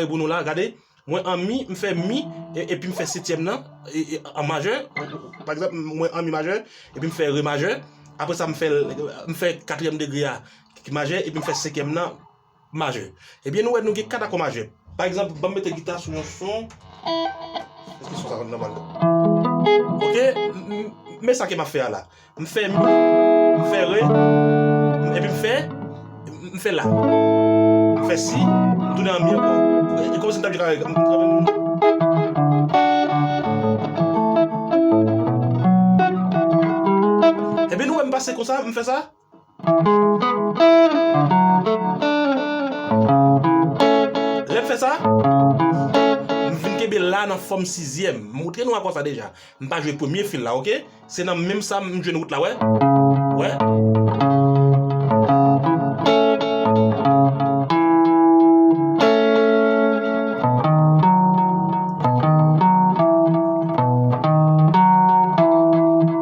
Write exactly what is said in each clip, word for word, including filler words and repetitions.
pou nou la, gade. Mwen an mi, m fè mi, e, epi m fè setyèm nan, e, e, an majè. Pa egzanp, mwen an mi majè, epi m fè re majè. Apre sa, m fè, m fè katriyèm degre a, ki majè, epi m fè senkyèm nan, majè. Ebyen, nou wè nou gen kat akò majè. Pa egzanp, ban m mete gita sou yon son. Èske son sa konn nòmal? Oke, m- m- men sa ke m ap fè a la. M fè mi, m fè re, epi m fè, m fè la. M fè si, m tounen an mi ankò. E kòmsi m t ap jwe kare. Ebyen, nou wè m pase konsa, m fè sa. Lè m fè sa, m vin kenbe la nan fòm sizyèm. M montre nou akò sa deja. M pa jwe premye fil la, oke? Se nan menm sa m jwenn wout la, wè? Wè?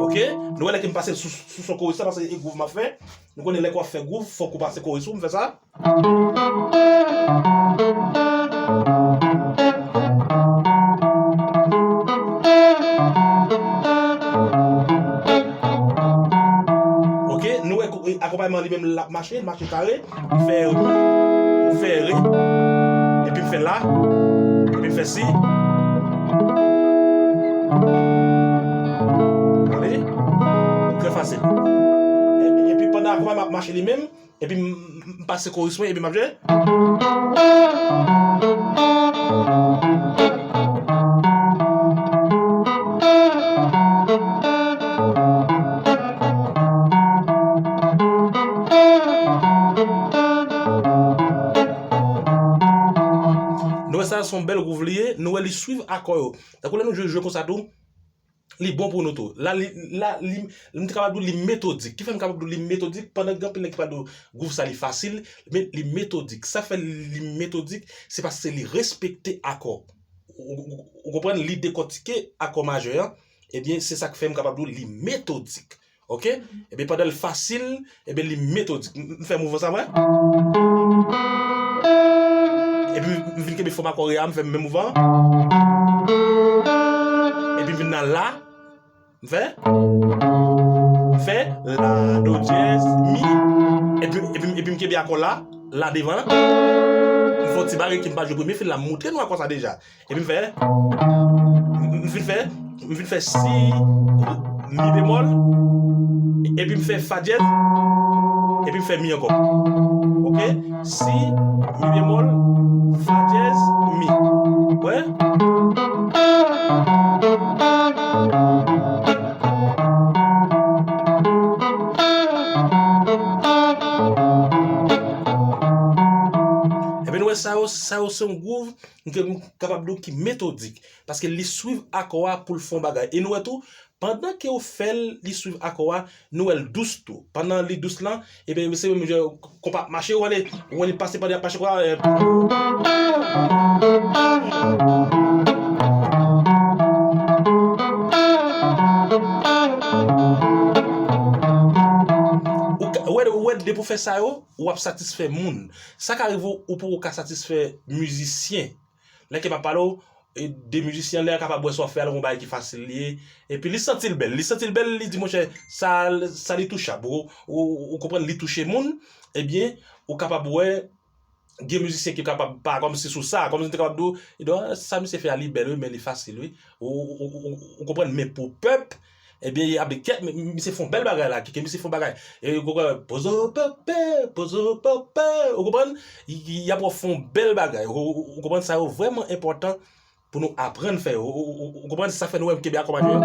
Oke? Nou wè lè ke m pase sou, sou son koris la, paske e gwouv m ap fè. Nou konnen lè ke w ap fè gwouv, fòk ou pase koris ou, m fè sa. Oke, nou wè kou- e, akonpayman li menm l ap mache, l mache kare. M fè, m fè re, epi m fè la, epi m fè si. Gade, trè fasil. E- Epi pandan akonpayman ap mache li menm, epi m- m- m pase koris mwen, epi m ap jwe. Nou wè sa, se yon bèl gwouv li ye. Nou wè li swiv akò yo. Tankou lè nou jwe, jwe konsa tou, li bon pou nou tou. La, li, la, li, m te kapab di w li metodik. Ki fè m kapab di w li metodik? Pandan gen anpil nèg ki pral di w gwouv sa li fasil, men li metodik. Sa fè li metodik, se paske li respekte akò. Ou, ou, ou konprann? Li dekòtike akò majè an, ebyen, se sa k fè m kapab di w li metodik. Oke? Ebyen, pandan l fasil, ebyen, li metodik. M, m fè mouvman sa, mwen. Epi, m vin kenbe fòm akò re a, m fè menm mouvman. Epi, m vin nan la. M fè. M fè la, do dyèz, mi. Epi, epi, epi m kenbe akò la, la devan. M fè yon ti bagay ke m pa jwe premye fil la, m montre nou akò sa deja. Epi m fè, m, m fin fè, m fin fè si, mi bemòl, epi m fè fa dyèz, epi m fè mi ankò. Oke? Si, mi bemòl, fa dyèz, mi. Wè? Ebyen, nou wè sa yo, sa yo se yon gwouv m ke m kapab di w ki metodik, paske li swiv akò a pou l fè yon bagay. E nou wè tou, pandan ke w fè l, li swiv akò a, nou wè l dous tou. Pandan li dous lan, ebyen, se menm jan konpa ap mache, ou wè li, ou wè li pase pandan l ap mache konsa, e, ou ka, ou wè, ou wè depi w fè sa yo, w ap satisfè moun. Sa ka rive w, ou poko ka satisfè mizisyen. Lè ke m ap pale w, e, de mizisyen, lè a kapab wè sa w ap fè a, l yon bagay ki fasil li ye. Epi li santi l bèl. Li santi l bèl, li di, monchè, sa, sa li touchab. Ou, ou, ou konprann, li touche moun. Ebyen, ou kapab wè, gen mizisyen ki kapab pa kòmsi sou sa, kòmsi te kapab di w, e do, sa misye fè a, li bèl, wi, men li fasil, wi. Ou, ou, ou, ou, ou konprann, men pou pèp, ebyen, y ap di, kèt, men misye fè yon bèl bagay la, kike misye fè yon bagay. E, ou konprann, pozo pepe, pozo pepe, ou konprann? Y, y, y ap wè w fè yon bèl bagay. Ou, ou, ou konprann, sa yo vrèman enpòtan pou nou aprann fè yo. Ou, ou, ou, ou konprann, se sa fè nou wè m kenbe akò majè yo.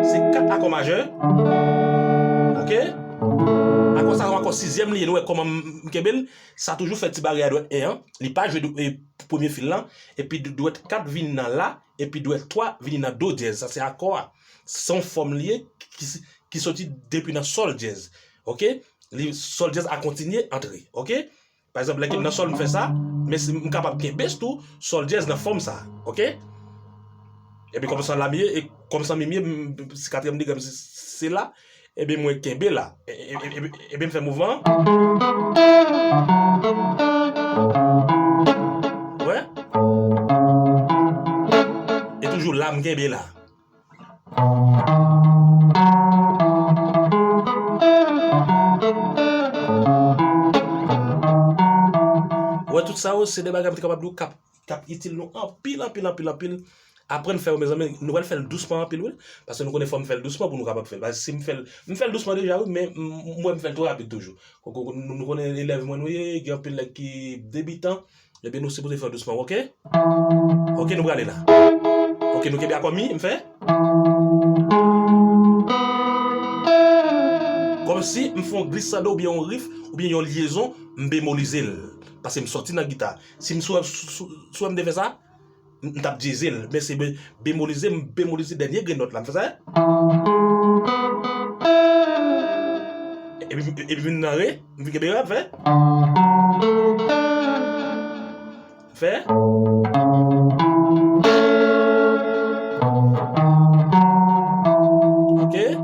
Se kat akò majè. Oke? Akò sa, se yon akò sizyèm li ye. Nou wè kòman m, m kenbe l. Sa toujou fè ti bagay a dwèt en an. Li pa jwe, e, premye fil lan. Epi dwèt kat vini nan la. Epi dwèt twa vini nan do dyèz. Sa se akò a. Se yon fòm li ye ki, ki soti depi nan sòl dyèz. Oke? Li, sòl dyèz a kontinye antre. Oke? Pa egzanp, lè ke m nan sòl, m fè sa, men si m kapab kenbe tou sòl dyèz nan fòm sa. Oke? Epi kòmsi la m ye, e kòmsi mi m ye, m, si katriyèm degre m se, se la, ebyen mwen kenbe la. E, e, e, e, ebyen m fè mouvman an. Wè? Toujou la, m kenbe la. Ou wè, tout sa yo, se de bagay m te kapab di w k ap, k ap itil nou anpil, anpil, anpil, anpil. Aprann fè yo, mezanmi, nou pral fè l dousman anpil, wi. Paske nou konnen fò m fè l dousman pou nou kapab fè l. Paske si m fè l, m fè l dousman deja, wi, men m, m wè m fè l twò rapid toujou. Koko, nou, nou konnen elèv mwen nou ye, gen anpil nèg ki debitan. Ebyen, nou sipoze fè dousman, oke? Oke, nou prale la. Oke, nou kenbe akò mi, m fè. Kòmsi m fè yon glissando oubyen yon riff, oubyen yon lyezon, m bemolize l. Paske m sòti nan gita. Si m sou, sou, sou, sou m te fè sa, m, m t ap dyeze l. Men se be-, bemolize, m bemolize dènye grenn nòt la. M fè sa. Epi, epi vin nan re, m vin kenbe re, m fè. Fè. Oke.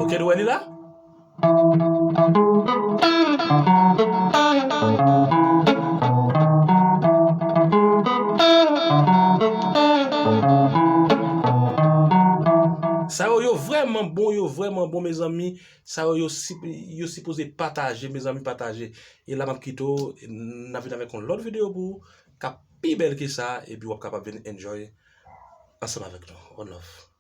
Oke, nou wè li la? Sa yo, yo vrèman bon, yo vrèman bon, mezanmi. Sa yo, yo, si-, yo sipoze pataje, mezanmi, pataje. E la, m ap kite w, n a vin avèk yon lòt videyo pou ou, k ap pi bèl ke sa, epi w ap kapab vin enjoy ansanm avèk nou. One love.